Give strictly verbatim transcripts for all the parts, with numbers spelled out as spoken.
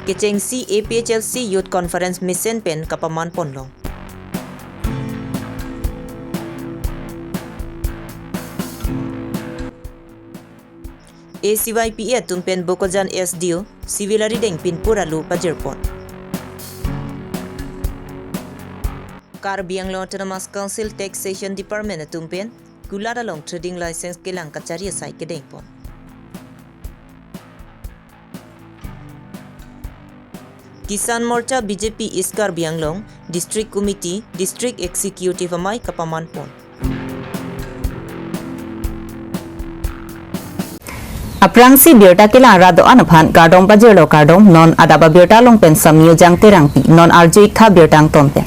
kechengsi A P H L C Youth Conference mesen pen kapaman ponlong. A C Y P A atum pen Bokajan S D O Civil Arideng Pinpur Alu pajirpon. Karbi Anglong Autonomous Council Taxation Department atum pen kulat along trading license kelang kachari asai kedengpon. Kisan Morcha B J P East Karbi Anglong District Committee District Executive amei kapaman pon. Aphrangsi birta kelang rat do-an aphan kardom pajirlo, kardom. Non adap abirta along pen Samyojang Terangpi, non arju-ik tha birta angton pen.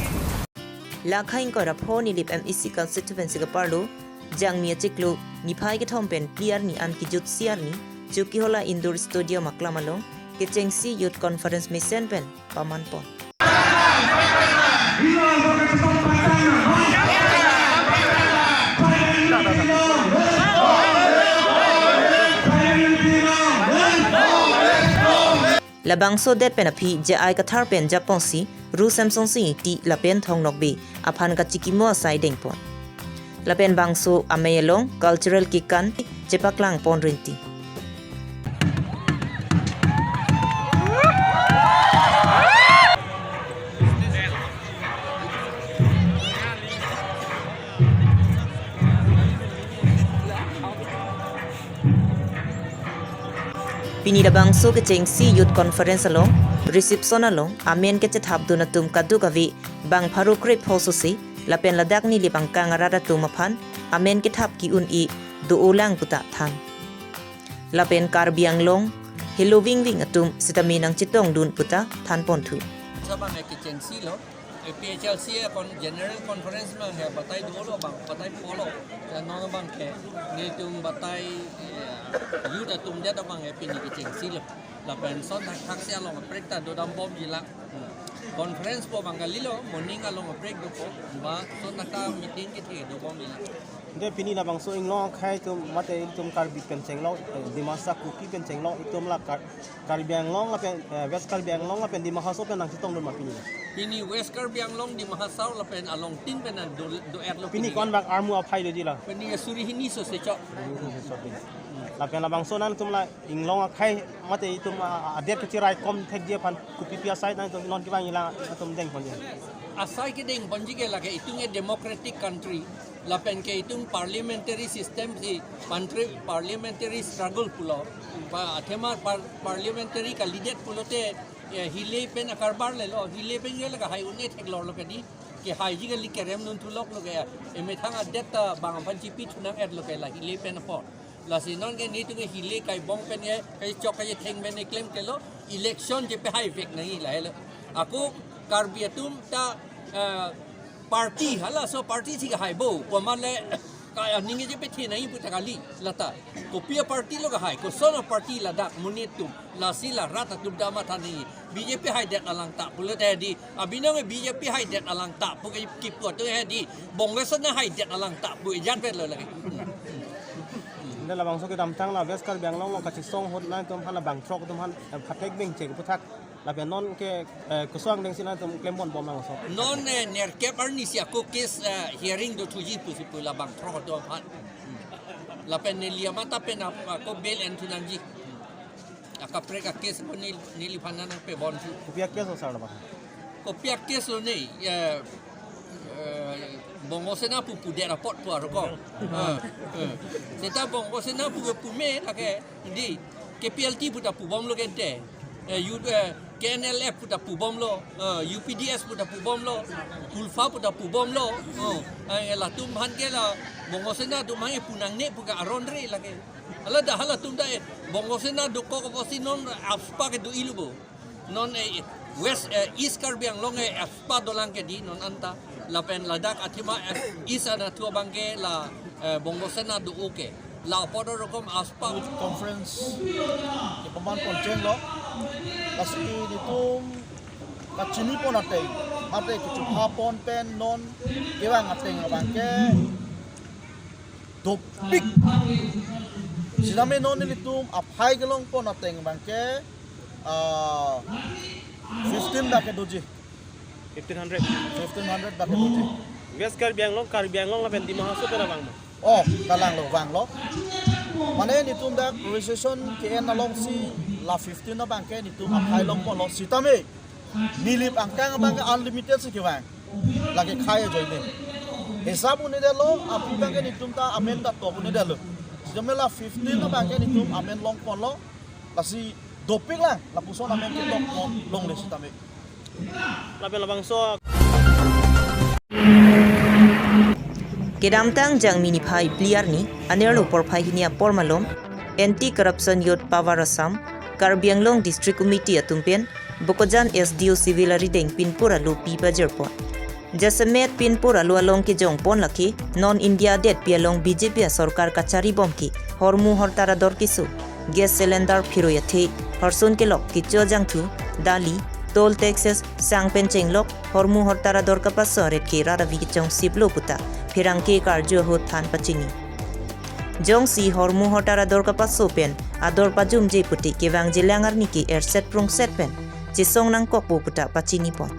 Lakha ingkoi ra pho Nilip M A C constituency kaparlo Jangmi achiklo niphai kethom pen phli arni an kijut isi arni Chokihola Indoor Stadium aklam along kechengsi Youth Conference mesen pen paman pon. Labangso det pen aphi J I Kathar pen japonsi Ru Semsonsing Ingti lapen Thong Nokbe aphan kachikimo asai dengpon. Lapen bangso amei along cultural kekan chepaklang pon rinti. Pini labangso kechengsi Youth Conference along reception along amen kechethapdun atum kadokave bang pharo krepho sose lapen ladak Nilip angkang arat atum aphan amen kethap ki-un-e do-olang puta than. Lapen Karbi Anglong heloving ving atum sitame nangchetongdun puta thanponthu. Sabang ke kechengsi lo, A P H L C akon General Conference abang ke batai dolo bang, batai polo. Ya non abang ke netum batai, eh, youth atum dia abang ke pini kechengsi lo. Lapen son thakthak si along kaprek ta dodambomji lang. Conference po bang kalilo, moning along kaprek dopo, ba son thakthak meeting kethe dobomji lang. Ante pini labangso inglong akhei atum mate itum Karbi pen chenglok, eh, Dimasa Kuki pen chenglok itum la Kar-, Karbi Anglong lapen, eh, West Karbi Anglong lapen Dima Hasao pen nangchetongdun ma pini? Pini West Karbi Anglong, Dima Hasao lapen along tin pen nang do, do-etlo pini pini. Ko-an bak armu aphai doji la? Pini ya suri hini sose chok. Suri hini sose chok. Lapen labangso nangtum la inglong akhei mate itum, ah, adet kachiraikom thekji aphan kopi pi asai nangtum non kevangji la atum dengponji? Asai kedengponji ke lake itum ke democratic country. Lapen ke itum parliamentary system si pantri parliamentary struggle pulo. Pa athema par-, parliamentary kalidet pulote, eh, hilai pen akarbar lelo, hilai pen ke lake hai un-e theklorlo ke di, kehaiji kali kerem nun thuloklo ke, emethang adet ta bang aphan chipi thunang-etlo ke la hilai pen apor. Lasi non ke netum ke hilai kaibong pen ke, kaichok kaitheng pen ke klem kelo, election je pehai vek nangji lahelo. Ako Karbi atum ta, eh, party, halaso party si kahai bo, komat le ka aning je pethe nangji puta kali, lata. Kopi a-party lo kahai, koson a-party ladak monit atum, lasi la rat atum ta matha nangji. B J P haidet alang ta pulote di, abinong B J P haidet alang ta pu ke kipu atum he di, Bongo Sena haidet alang ta pu ejat vet lo lake. Ante labangso kedamtang la West Karbi Anglong along kachesong ahut nangtum aphan la bangthrok atum aphan, eh, phatek bengcheng puthak. Lapen non ke, eh, koson angdeng si nangtum klempon bom nangso? Non, eh, nerkep arni si ako case, eh, hearing dothuji pusi pu la bangthrok atum aphan. Lapen neli amata pen ap-, ako bail enthunangji. Akaprek a-case ko neli, neliphan nangpebon thu. Kopi a-case lo sir labang? Kopi a-case lo ne, eh, eh, Bongo Sena pu pudet apot pu aroko. Eh, eh. Seta Bongo Sena pu ke pume lake di K P L T pu ta pubomlo kente. Eh, U-, eh, K N L F pu ta pubomlo, eh, U P D S pu ta pubomlo, ULFA pu ta pubomlo. Oh, eh, latum aphan ke la Bongo Sena atum aphan ke punangne pu ke aron re lake. Hala dak halatum ta, eh, Bongo Sena dokok apotsi non AFSPA ke do-ilo bo. Non, eh, West, eh, East Karbi Anglong, eh, AFSPA dolang ke di non anta. Lapen ladak athema, eh, East anatthu abang ke la, eh, Bongo Sena do-o ke. La apor rokom AFSPA. Youth Conference kepaman pon chenglo. Lasi netum kachinipon ateng, mate kechupha pon pen non kevang ateng abang ke dopik. Sitame non netum aphai kelongpon ateng abang ke, Ah, fifteen bak ke doji. Fifteen hundred. Fifteen hundred bak ke doji. West Karbi Anglong, Karbi Anglong lapen Dima Hasao pen abang ma? Oh, kalanglo, vanglo. Mane netum dak registration ke-en alongsi la fifteen abang ke netum akhai longponlo sitame. Nilip angkang abang ke unlimited si kevang. Lake khai ajoine. Hisap un-edetlo, aphi abang ke netum ta amen ta tok un-edetlo. Sitame la fifteen abang ke netum amen longponlo. Lasi dopik lang, lapuson amen ketok long, longle sitame. Lapen labangso. Kedamtang Jangmi niphai phli arni, anerlo porphai hini apor malom, Anti Corruption Youth Power Assam, Karbi Anglong District Committee atum pen, Bokajan S D O Civil arideng pinpur alo pi pajirpon. Jasemet pinpur alo along kejongpon lake, non India detpi along B J P asorkar kacharibom ke, hormu hortar ador keso, gas cylinder phiroi athe, horsun kelok kecho jangthu, dali, toll taxes, sang pen chenglok, hormu hortar ador kapaso ret ke rat avi kechong siplo puta, pherangke karju ahut than pachini. Jongsi hormu hortar ador kapaso pen, ador pajumje puti kevangjilang arni ke erset prungset pen, chesong nangkokpo puta pachinipon.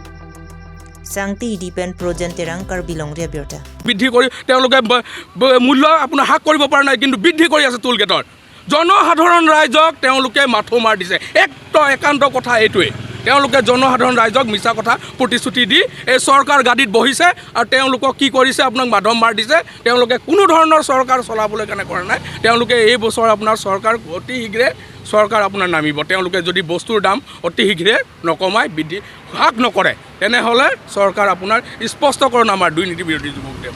Sangti Hidi pen Projen Terang, Karbi Longri Abirta. বৃদ্ধি কৰি তেওঁলোকে ব-, ব-, মূল্য আপোনাৰ হ্ৰাস কৰিব পৰা নাই, কিন্তু বৃদ্ধি কৰি আছে টোল গেটৰ। জনসাধাৰণ ৰাইজক তেওঁলোকে মাথো মাৰ দিছে, একদম একান্ত কথা এইটোৱেই। তেওঁলোকে জনসাধাৰণ ৰাইজক মিছা কথা প্ৰতিশ্ৰুতি দি এই চৰকাৰ গাদীত বহিছে আৰু তেওঁলোকক কি কৰিছে, আপোনাক মাধম মাৰ দিছে। তেওঁলোকে কোনো ধৰণৰ চৰকাৰ চলাবলৈ কাৰণে কৰা নাই। তেওঁলোকে এই বছৰ আপোনাৰ চৰকাৰ অতি শীঘ্ৰে চৰকাৰ আপোনাৰ নামিব। তেওঁলোকে যদি বস্তুৰ দাম অতি শীঘ্ৰে নকমায়, বৃদ্ধি হ্ৰাস নকৰে, তেনেহ'লে চৰকাৰ আপোনাৰ স্পষ্টকৰণ আমাৰ দুৰ্নীতি বিৰোধী যুৱক দেৱ।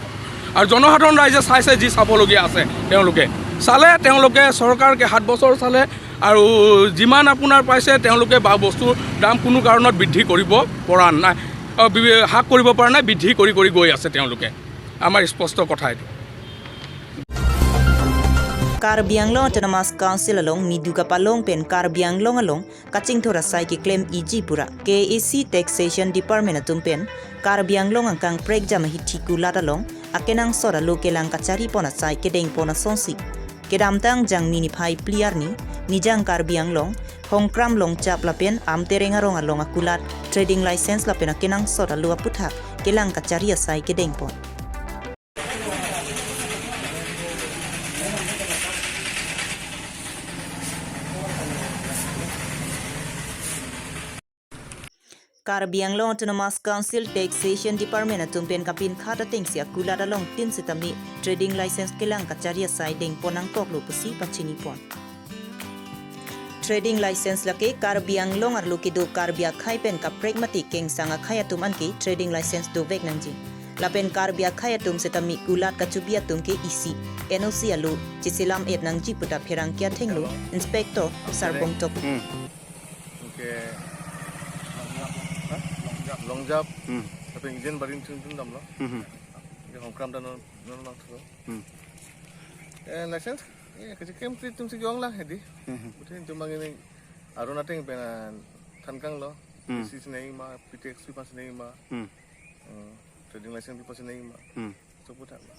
আৰু জনসাধাৰণ ৰাইজে চাইছে, যি চাবলগীয়া আছে তেওঁলোকে চালে, তেওঁলোকে চৰকাৰকে সাত বছৰ চালে আৰু যিমান আপোনাৰ পাইছে তেওঁলোকে বা বস্তুৰ দাম কোনো কাৰণত বৃদ্ধি কৰিব পৰা নাই, অ, বি-, হ্ৰাস কৰিব পৰা নাই, বৃদ্ধি কৰি কৰি গৈ আছে তেওঁলোকে। আমাৰ স্পষ্ট কথা এইটো। Karbi Anglong Autonomous Council along midu kapalong pen Karbi Anglong along kachingthur asai keklem iji pura K A A C Taxation Department atum pen Karbi Anglong angkang prekjam ahithi kulat along akenangsot alo kelang kacharipon asai kedengpon asonsi, kedamtang Jangmi niphai phli arni, Nijang Karbi Anglong, Hongkram Longchap lapen Amtereng arong along akulat trading license lapen akenangsot alo aputhak kelang kachari asai kedengpon. Karbi Anglong Autonomous Council Taxation Department atum pen kapinkhat atengsi akulat along tin sitame trading license kelang kachari asai dengpon nangkoklo pusi pachinipon. Trading license lake Karbi Anglong arlo kedo Karbi akhai pen kaprek mate kengsang akhai atum anke trading license dovek nangji. Lapen Karbi akhai atum sitame kulat kachubi atum ke isi, N O C alo cheselam et nangji puta pherangke athengno Inspector Sarbong Tok. Hmm. Oke. Hah? Longchap. Hmm. Tapi izin barin chun chun damlo. Hmm, hmm. Oke, Hongkram dan non non mang thulo. Hmm. Eh, license? Eh, kasi kem tri tum si jong lah, hedi. Hmm, hmm. Bukan cuma gini, arun ating penan thankang lo. Hmm. Si sinai ma, P T X pi pa sinai ma. Hmm. Hmm. Trading license pi pa sinai ma. Hmm. So putar ma.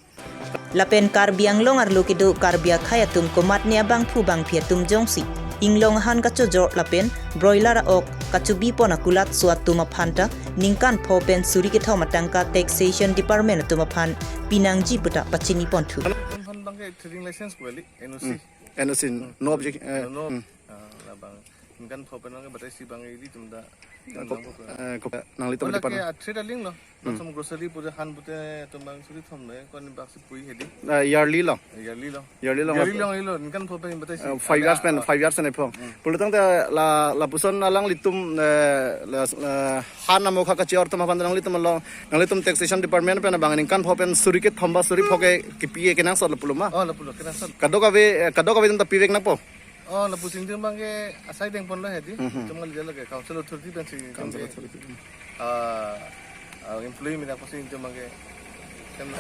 Lapen Karbi Anglong arlo kedo Karbi akhai atum komatne abangphu bangphi atum jongsi inglong ahan kachojor lapen broiler a-ok kachubipon akulatso atum aphanta ningkan pho pen suri kethom atangka Taxation Department atum aphan pinangji puta pachinipon thu. Aphan bangke trading license kwali, N O C. Hmm. N O C, no objection, eh, no, hmm. Ah, labang. Ningkan pho pen bangke batai si bang ili tum da. Eh, kok, eh, kok, nanglitum depan. Ola ke atri daling lo. Hmm. Langsung grocery puja han pute tum bang suri thom lo, eh, kon bak si pui hedi. Eh, yearly lo. Yearly lo. Yearly lo. Yearly lo, yearly lo. Ningkan pho pen batai si. Eh, five years pen, five years pen pho. Hmm. Pulotangte la, lapuson alanglitum, eh, la, la, han amo kha kachior atum aphan nanglitum lo, nanglitum Taxation Department pen bang ningkan pho pen suri kethom ba suri pho ke kipi kenangsot lo pulo ma. Oh, lo pulo kenangsot. Kadokave, eh, kadokave tum ta pivek nangpo. Oh, lapuson itum bangke asai dengpon lo hedi. Mhm. Itum kali jalo ke council authority pensi itum Council ke, authority. Ah, ah, employee mina kosi itum bangke.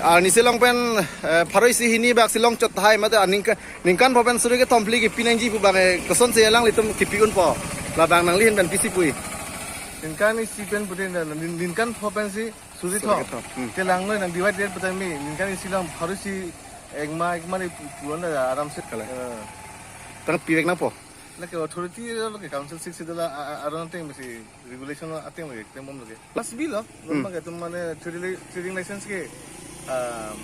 Arnisi along pen, eh, pharo isi hini bak si longchot tahai mate, ah, ningka-, ningkan pho pen suri kethom phli kipi nangji pu bang, eh, kosonsi alanglitum kipi unpo. Labang nangli ahin pen pisi pui. Ningkan isi pen pute na, nin-, ningkan pho pensi suri thom. Suri kethom. Hmm. Kelang noi nang divide rate pute mi. Ningkan isi along pharo isi ekma, ekma ni pu-, puan la aram se. Kala. Eh. Tang pivek nangpo. Lake authority lo, lake council six itu la, a, a, aron ateng mesti regulation lo ateng lake klembom lake. Must be lo, hmm, memang itu mane trading li-, trading license ke, um,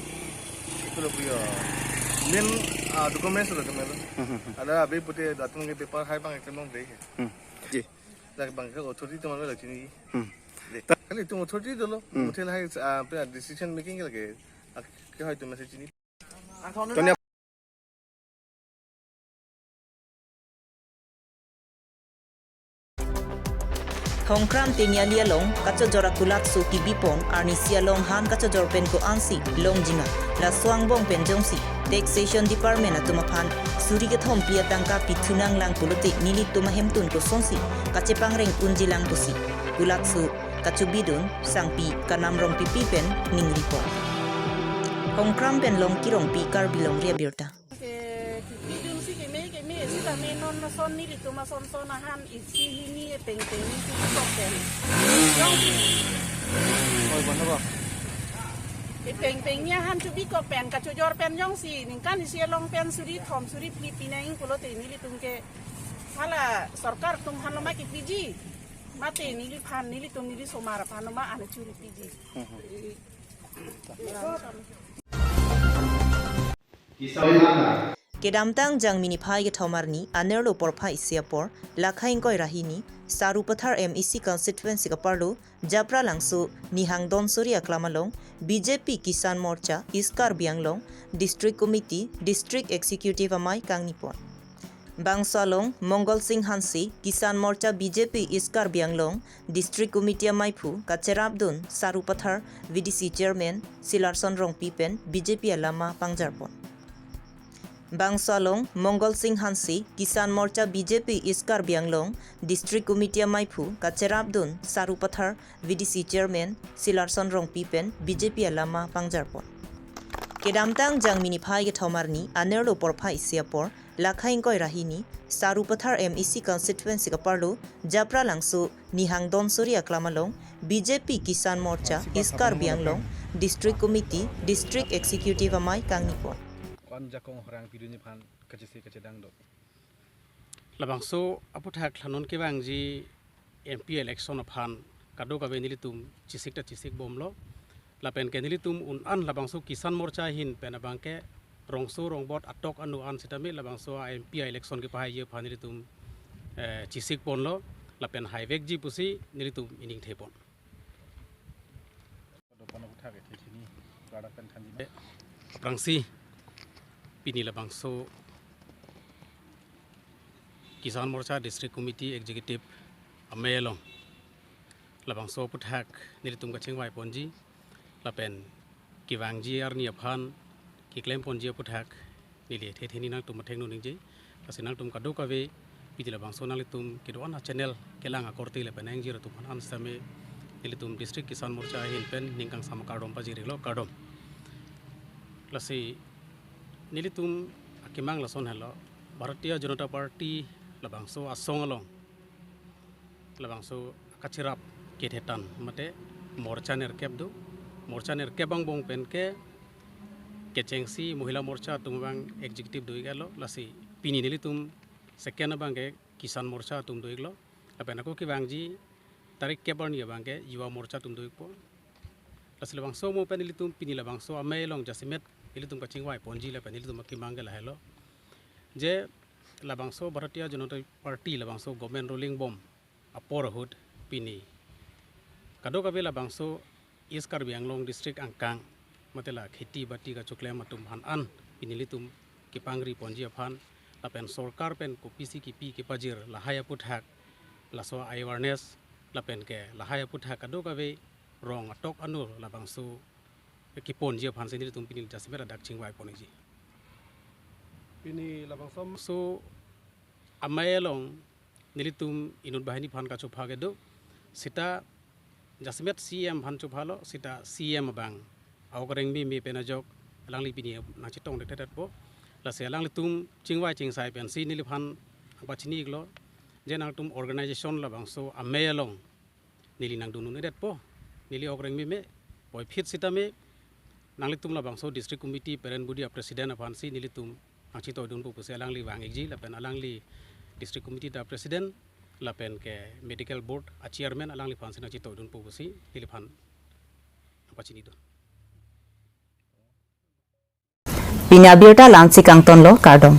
itu lo punya main, ah, documents lo itu main lo. Hmm, hmm, hmm. Ada abe pute datum ke paper hai bang klembom dei. Hmm. Ji. Lake bang ke authority itu mane la chini. Hmm. Dei. Kali itu authority itu lo. Hmm. Hotel hai, ah, punya decision making lake. Ah, ke hai itu mesti chini. Tony Hongkram Teniali along kachojor akulat so kibipon, arnisi along han kachojor pen ko-ansi longjinga. Laso angbong pen jongsi Taxation Department atum aphan suri kethom phli atangka pithunang lang pulote nelitum ahemtun kosonsi kachepangreng unjilang pusi kulat so kachobidun sangpi Kanam Rongpipi pen ningripon. Hongkram pen Longki Rongpi, Karbi Longri Abirta. Ke, kipidun si keme, keme, sitame non ason nelitum ason son ahan isi hini epeng peng ni chubikok pen. Jongsi. Oi, bon, bon. Epeng peng ni ahan chubikok pen, kachojor pen jongsi ningkan isi along pen suri thom suri phli pinang pulote nelitum ke hala sorkar atum aphan lo ma kipiji. Mate neliphan, nelitum neli somar aphan lo ma ane churi piji. Kedamtang Jangmi niphai kethom arni anerlo porphai isi apor, Lakha ingkoi ra hini, Sarupathar M A C constituency kaparlo, Japralangso Nihang Donsuri aklam along, B J P Kisan Morcha East Karbi Anglong District Committee, District Executive amei kangnipon. Bangso along Mongol Sing Hanse, Kisan Morcha B J P East Karbi Anglong District Committee ameiphu kacherapdun Sarupathar V D C Chairman Silarson Rongpi pen B J P alama pangjarpon. Bangso along Mongol Sing Hanse, Kisan Morcha B J P East Karbi Anglong District Committee ameiphu kacherapdun Sarupathar V D C Chairman Silarson Rongpi pen B J P alama pangjarpon. Kedamtang Jangmi niphai kethom arni anerlo porphai isi apor, Lakha ingkoi ra hini, Sarupathar M A C constituency kaparlo, Japralangso Nihang Donsuri aklam along, B J P Kisan Morcha East Karbi Anglong District Committee, District Executive amei kangnipon. Ko-an jakong horang pidun aphan kachisi kachedang do. Labangso aputhak la non kevangji M P election aphan kadokave nelitum chisik ta chisikbomlo. Lapen ke nelitum un-an labangso Kisan Morcha ahin pen abang ke rongso rongbot atok anu an sitame labangso a M P a-election kepahai aphan nelitum, eh, chisikponlo. Lapen haivekji pusi nelitum iningthepon. Aphrangsi pini labangso Kisan Morcha District Committee Executive amei along labangso aputhak nelitum kachingvaiponji lapen kevangji arni aphan keklemponji aputhak neli thethe hini nangtum athengno ningje. Lasi nangtum kadokave pini labangso nanglitum kedo-an a-channel kelang akorte lapen angjir atum aphan an sitame nelitum District Kisan Morcha ahin pen ning kangsam akardom pajirlo, kardom. Lasi nelitum akemang lason helo, Bharatiya Janata Party labangso asong along labangso kacherap kethetan mate morcha nerkep do. Morcha nerkep angbong pen ke kechengsi Mohila Morcha atum abang executive do-iklo, lasi pini nelitum second abang ke Kisan Morcha atum do-iklo. Lapen ako kevangji tarik kep arni abang ke Yuva Morcha atum do-ikpo. Lasi labangso mo pen nelitum pini labangso amei along jasemet nelitum kachingvaiponji lapen nelitum akemang ke lahelo. Je labangso Bharatiya Janata Party labangso government ruling bom apor ahut pini kadokave labangso East Karbi Anglong District angkang mate la kheti bati kachoklem atum aphan an pini nelitum kepangriponji aphan lapen sorkar pen kopisi kipi kepajir lahai aputhak laso awareness lapen ke lahai aputhak kadokave rong atok anu labangso keponji aphansi nelitum pini jasemet adak chingvaiponji. Pini labangso so amei along nelitum inut banghini aphan kachopha kedo, sita jasemet C E M aphan chophalo, sita C E M abang aokreng meme pen ajok alangli pini nangchetongdekthedetpo. Lasi alanglitum chingvai chingsai pensi neliphan pachini-iklo, je nangtum organization labangso amei along neli nangdun-un-edetpo, neli okreng meme, puvoiphit sitame nanglitum labangso District Committee Parent Body a-President aphansi nelitum nangchetoidunpo pusi alangli vang-ikji lapen alangli District Committee ta President lapen ke Medical Board a Chairman alangliphan si nangchetoidunpo pusi neliphan nangpachinidun. Pini abirta la-ansi kangtonlo, kardom.